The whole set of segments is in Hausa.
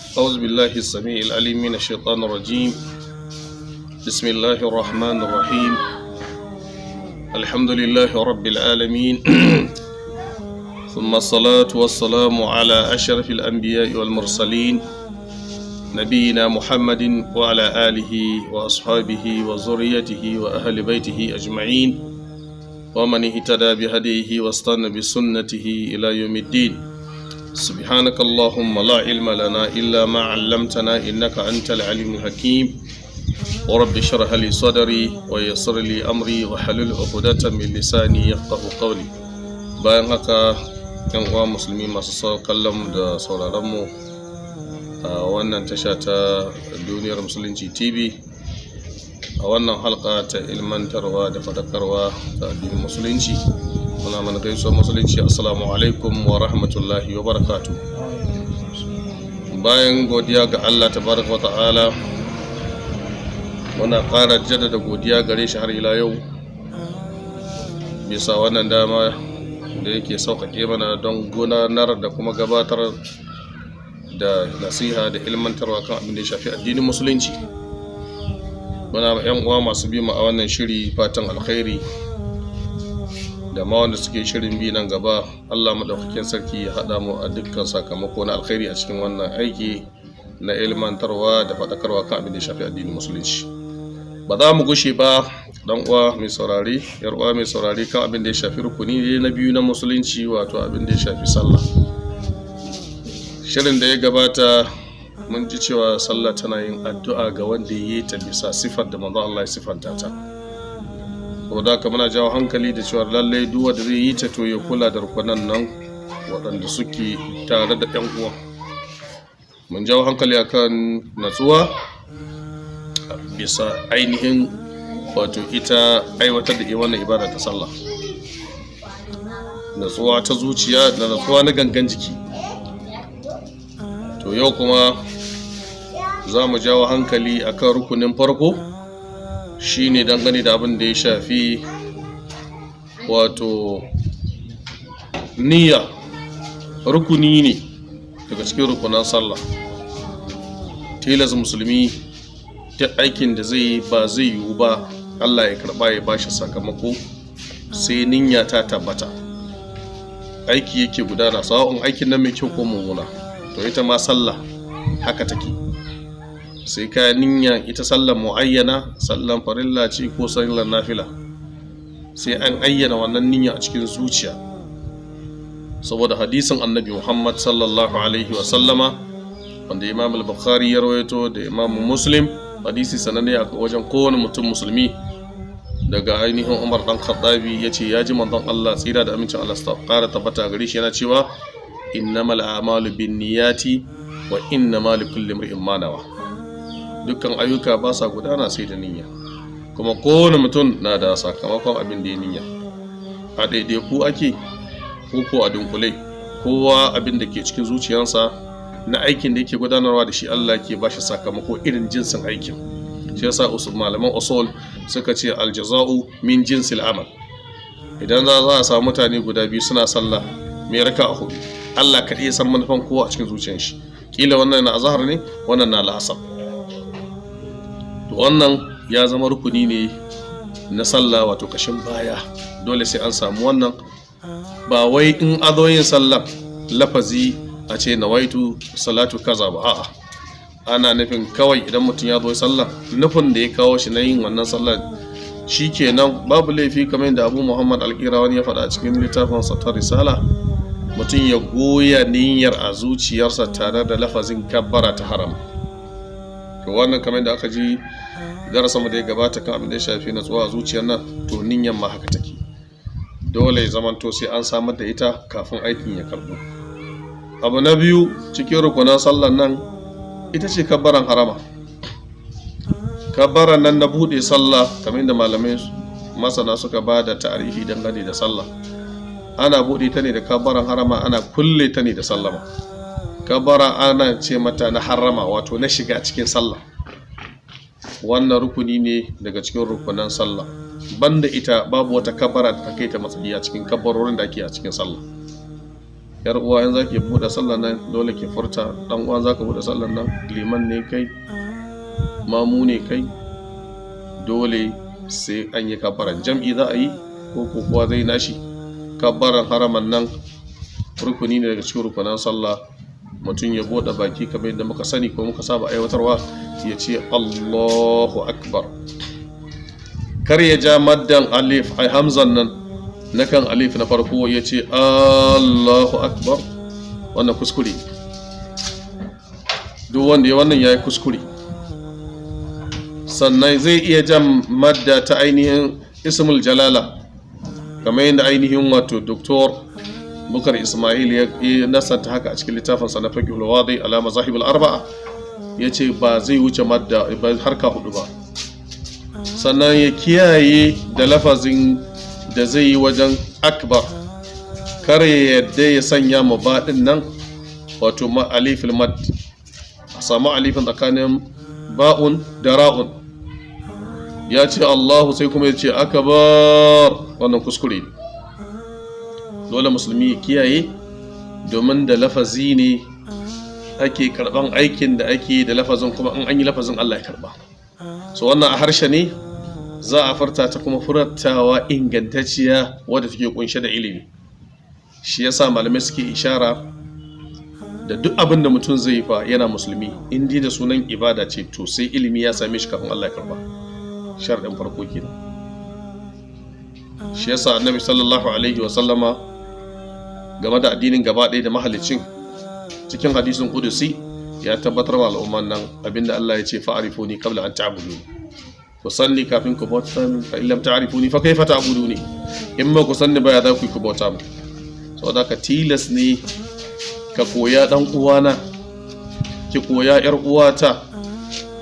أعوذ بالله السميع العليم من الشيطان الرجيم. بسم الله الرحمن الرحيم. الحمد لله رب العالمين، ثم الصلاة والسلام على أشرف الأنبياء والمرسلين، نبينا محمد وعلى آله وأصحابه وذريته وأهل بيته أجمعين، ومن اهتدى بهديه واستنى بسنته إلى يوم الدين. سبحانك اللهم لا علم لنا إلا ما علمتنا، إنك أنت العليم الحكيم. ورب اشرح لي صدري ويسر لي أمري واحلل عقدة من لساني يفقه قولي. Bayan haka, yan uwa musulmi masu kallon da sauraron mu a wannan tasha ta Duniyar Musulunci TV, a wannan halka ta ilmantarwa da fadakarwa ta addinin musulunci, muna mana gaisuwar musulunci: assalamu alaikum wa rahmatullahi wa barakatu. Bayan godiya ga Allah tabaraka wa ta'ala, muna ƙara jaddada godiya gare shi har ila yau bisa wannan dama da yake sauƙaƙe mana don gudanar da kuma gabatar da nasiha da ilmantarwa kan abin da ya shafi addinin musulunci. Muna ma 'yan uwa masu bi mu a wannan shiri fatan alkhairi, da ma wanda suke shirin bi nan gaba. Allah maɗaukakin sarki ya haɗa mu a dukkan sakamako na alkhairi a cikin wannan aiki na ilmantarwa da faɗakarwa kan abin da ya shafi addinin musulunci. Ba za mu gushe ba, dan uwa mai saurari, yar uwa mai saurari, kan abin da ya shafi rukuni na biyu na musulunci, wato abin da ya shafi sallah. Shirin da ya gabata mun ji cewa sallah tana yin addu'a ga wanda ya yi ta bisa sifar da manzon Allah ya sifanta ta. Saboda haka muna jawo hankali da cewa lallai duk wanda zai yi ta, to ya kula da rukunan nan waɗanda suke tare da 'yan uwa. Mun jawo hankali akan natsuwa bisa ainihin wato ita aiwatar da wannan ibada ta sallah, natsuwa ta zuciya da natsuwa na gangan jiki. To yau kuma za mu jawo hankali akan rukunin farko, shine dangane da abin da ya shafi wato niyya. Rukuni ne daga cikin rukunan sallah. Tilas musulmi ta aikin da zai yi, ba zai yiwu ba Allah ya karba ya bashi sakamako sai niyya ta tabbata. Aiki yake gudana, sawa'un aikin nan mai kyau ko mummuna. To ita ma sallah haka take, sai ka niyya ita sallar muayyana, sallan farilla ce ko sallar nafila, sai an ayyana wannan niyya a cikin zuciya, saboda hadisin Annabi Muhammad sallallahu alaihi wa sallama wanda Imam al-Bukhari ya rawaito da Imam Muslim, hadisi sananne a wajen kowane mutum musulmi, daga ainihin Umar dan Khattabi, ya ce ya ji manzon Allah, tsira da amincin Allah su kara tabbata gare shi, yana cewa: "Innamal a'malu binniyati wa innamal likulli imri'in ma nawa." Dukkan ayyuka ba sa gudana sai da niyya, kuma kowane mutum na da sakamakon abin da ya niyya. A ɗaiɗaiku ake ko ko a dunkule, kowa abin da ke cikin zuciyarsa na aikin da yake gudanarwa, da shi Allah ke ba shi sakamako irin jinsin aikin. Shi yasa usul malaman usul suka ce: "Aljaza'u min jinsil amal." Idan za a samu mutane guda biyu suna sallah mai raka a hudu, Allah kaɗai ya san manufan kowa a cikin zuciyar shi. Kila wannan na azhar ne, wannan na la'asar. To wannan ya zama rukuni ne na sallah, wato kashin baya. Dole sai an samu wannan. Ba wai in azo yin sallah lafazi a ce "nawaitu salatu kaza" ba, a'a, ana nufin kawai idan mutum ya zo sallah, nufin da ya kawo shi na yin wannan sallah kenan. Babu laifi, kamar yadda Abu Muhammad Alƙirawani ya faɗa a cikin littafin sa ta Risala, mutum ya goya niyyar a zuciyarsa tare da lafazin kabbara ta haram. To wannan, kamar yadda aka ji darasin mu da ya gabata kan abin da ya shafi natsuwa a zuciyar nan, to niyyar ma haka take. Dole ya zamanto sai an samar da ita kafin aikin ya karbu. Abu na biyu cikin rukunan sallan nan ita ce kabbaran harama. Kabbaran nan na buɗe sallah, kamar yadda malamai masana suka ba da tarihi dangane da sallah, ana buɗe ta ne da kabbaran harama, ana kulle ta ne da sallama. Kabbara ana ce mata na harama, wato na shiga cikin sallah. Wannan rukuni ne daga cikin rukunan sallah. Banda ita, babu wata kabbara da ta kai ta matsayi a cikin kabbarorin da ake a cikin sallah. Yar uwa, in zaki buɗe sallar nan, dole ki furta. Dan uwa, zaka buɗe sallar nan, liman ne kai, mamu ne kai, dole sai an yi kabbaran. Jam'i za a yi ko kowa zai nashi, kabbaran haraman nan rukuni ne daga cikin rukunan sallah. Mutum ya buɗe baki kamar yadda muka sani ko muka saba aiwatarwa, ya ce "Allahu akbar". Kar ya ja maddan alif, ai hamzan nan na kan alif na farko, ya ce "Allahu akbar". Wannan kuskure. Duk wanda ya wannan ya yi kuskure. Sannan zai iya jan madda ta ainihin ismul jalala, kamar yadda ainihin wato Doktor Bukar Ismail ya nasanta haka a cikin littafinsa na Fiqhul Wadi ala Mazahib Arba'a, ya ce ba zai wuce madda harka hudu ba. Sannan ya kiyaye da lafazin da zai yi wajen akbar. Kar ya yadda ya sanya ma baɗin nan, wato ma alifil mad, a samu alifin tsakanin ba'un da ra'un. Ya ce "Allahu", sai kuma ya ce "akbar". Wannan kuskure ne. Dole musulmi ya kiyaye, domin da lafazi ne ake karban aikin da ake da lafazin, kuma in an yi lafazin, Allah ya karba. So wannan a harshe ne za a furta ta, kuma furtawa ingantacciya wadda take kunshe da ilimi. Shi yasa malamai suke ishara da duk abin da mutum zai yi fa yana musulmi, in dai da sunan ibada ce, to sai ilimi ya same shi kafin Allah ya karba. Sharɗin farko kenan. Shi yasa Annabi sallallahu alaihi wasallama, game da addinin gaba ɗaya da mahalicin, cikin hadisin kudusi ya tabbatar wa al'umman nan abinda Allah ya ce: "Fa'rifuni qabla an ta'buduni", ku sanni kafin ku bauta min. "Fa in lam ta'rifuni, fa kaifa ta'buduni?" In ba ku sanni ba, ya za ku yi ku bauta min? Saboda ka tilas ne ka koya, dan uwana, ki koya, yar uwata.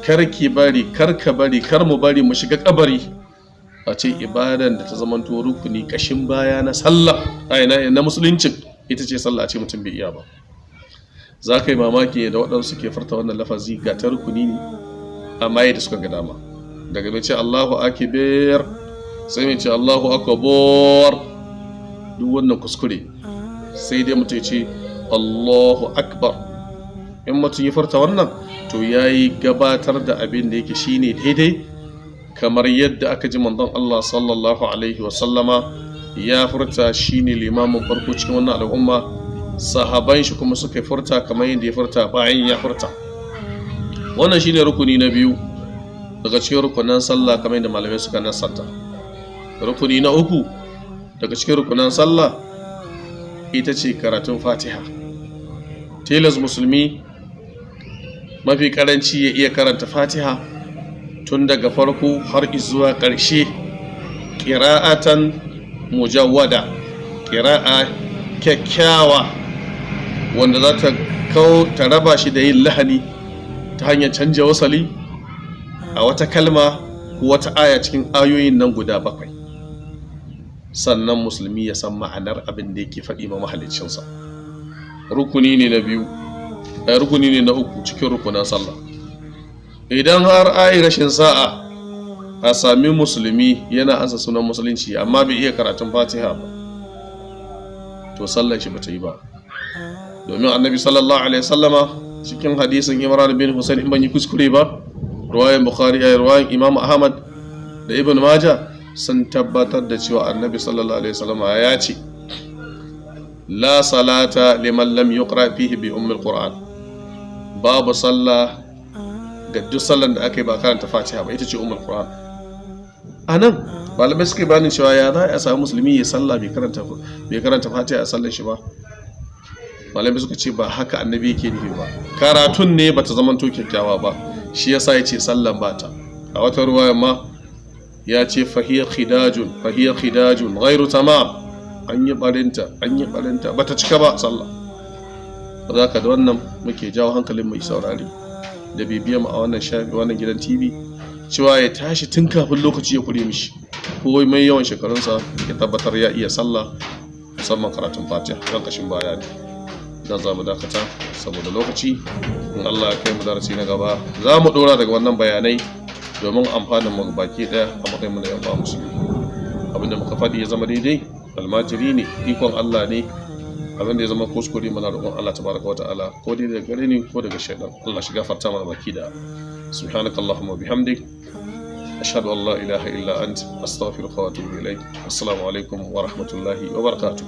Kar ki bari, kar ka bari, kar mu bari mu shiga kabari a ce ibadan da ta zamanto rukuni, kashin baya na sallah, ai na musuluncin, ita ce sallah, a ce mutum bai iya ba. Za ka yi mamaki da waɗansu ke furta wannan lafazi, ga ta rukuni ne, amma yadda suka ga dama. Daga mai ce "Allahu akbar" sai mai ce "Allahu akbar". Duk wannan kuskure. Sai dai mutum ya ce "Allahu akbar". In mutum ya furta wannan, to ya yi gabatar da abin da yake shine daidai, kamar yadda aka ji manzon Allah sallallahu alaihi wasallama ya furta, shine limamin farko cikin wannan al'umma. Sahaban shi kuma suka furta kamar yadda ya furta bayan ya furta. Wannan shine rukuni na biyu daga cikin rukunan sallah, kamar yadda malamai suka nasanta. Rukuni na uku daga cikin rukunan sallah ita ce karatun Fatiha. Tilas musulmi mafi karanci ya iya karanta Fatiha tun daga farko har zuwa ƙarshe, ƙira'atan mujawwada, ƙira'a kyakkyawa wanda za ta kawo ta raba shi da yin lahani ta hanyar canja wasali a wata kalma ko wata aya cikin ayoyin nan guda bakwai. Sannan musulmi ya san ma'anar abin da yake faɗi ma mahaliccinsa. Rukuni ne na biyu, rukuni ne na uku cikin rukunan sallah. Idan har ai rashin sa'a a sami musulmi yana ansa sunan musulunci amma bai iya karatun Fatiha ba, to sallar shi bata yi ba. Domin Annabi sallallahu alaihi sallama, cikin hadisin Imran bin Husain, in ban yi kuskure ba, ruwayan Bukhari, ay ruwayan Imam Ahmad da Ibn Majah, sun tabbatar da cewa Annabi sallallahu alaihi wasallama ya ce: "La salata liman lam yuqra fihi bi ummil qur'an". Babu sallah ga duk sallan da aka yi ba karanta Fatiha ba, ita ce ummul qur'an. Anan malamai suka bani cewa ya za a samu musulmi ya sallah bai karanta Fatiha a sallan shi ba? Malamai suka ce ba haka Annabi yake nufi ba. Karatun ne bata zamanto kyakkyawa ba, shi yasa ya ce sallan bata. A wata ruwaya ma ya ce: "Fahiya khidajun, fahiya khidajun ghairu tamam". An yi barinta, an yi barinta, bata cika ba sallah. Za ka da wannan muke jawo hankalin mai saurari da bibiyan mu a wannan shafi, wannan gidan TV, cewa ya tashi tun kafin lokaci ya kure mishi, ko mai yawan shekarunsa, ya tabbatar ya iya sallah, musamman karatun Fatiha, kan kashin baya ne. Dan za mu dakata saboda lokaci. In Allah ya kai mu darasi na gaba, za mu dora daga wannan bayanai domin amfanin mu baki daya a matsayin mu na yan musulmi. Abinda muka faɗi ya zama daidai, almajiri ne, ikon Allah ne. Abin da ya zama kuskure, muna roƙon Allah tabaraka wa ta'ala, ko dai daga gare ni ko daga shaidan, Allah shi gafarta mana baki da. Subhanakallahumma bihamdik, ashhadu an la ilaha illa ant, astaghfiruka wa atubu ilaik. Assalamu alaikum wa rahmatullahi wa barakatuh.